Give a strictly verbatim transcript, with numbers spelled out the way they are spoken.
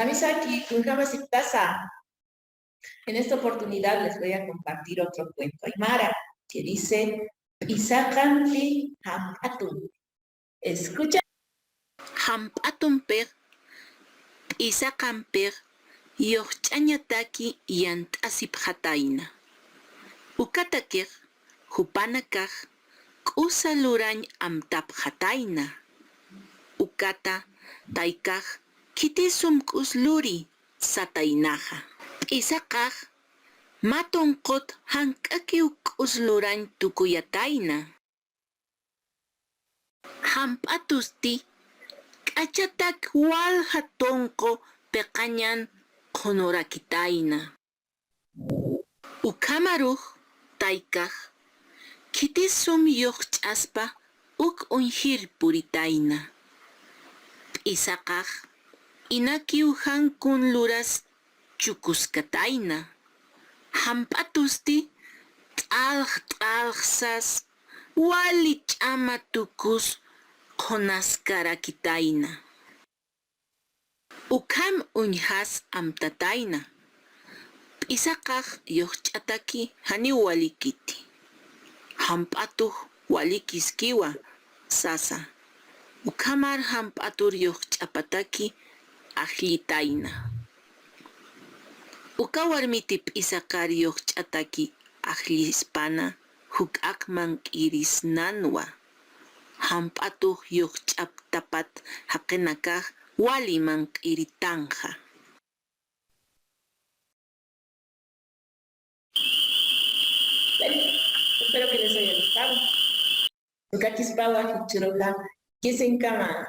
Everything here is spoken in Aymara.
Misaki, kunjamasiptasa. En esta oportunidad les voy a compartir otro cuento aymara que dice, P'isaqampi jamp'atum. Escucha. Jamp'atumpix, p'isaqampix, yuxch'añataki yant'asipxatayna. Ukatakix, jupanakax, k'usa lurañ amtapxatayna. Ukata, taykax, khitisum k'us luri, sataynaxa. P'isaqax, mä tunqut jank'akiw k'us lurañ tukuyatayna. Jamp'atusti, k'achatak walja tunqu piqañan qhunurakitayna. Ukhamarux, taykax, khitisum yuxch'aspa uk uñjir puritayna. P'isaqax, inakiw jankun luras chukuskatayna. Jamp'atusti, t'alx t'alx sas, wali ch'ama tukus qhunaskarakitayna. Ukham uñjas amtatayna. P'isaqax yuxch'ataki janiw walikiti. Jamp'atux walikiskiwa, sasa. Ukhamar jamp'atur yuxch'apataki ajllitayna. Uka warmiti p'isaqar yuxch'ataki ajllispana juk'aq manq'irisnanwa. Jamp'atux yuxch'aptapat jaqinakax wali manq'iritanxa. Bueno, espero que les haya gustado. Ukakispawa jichhüruxa, kisinkama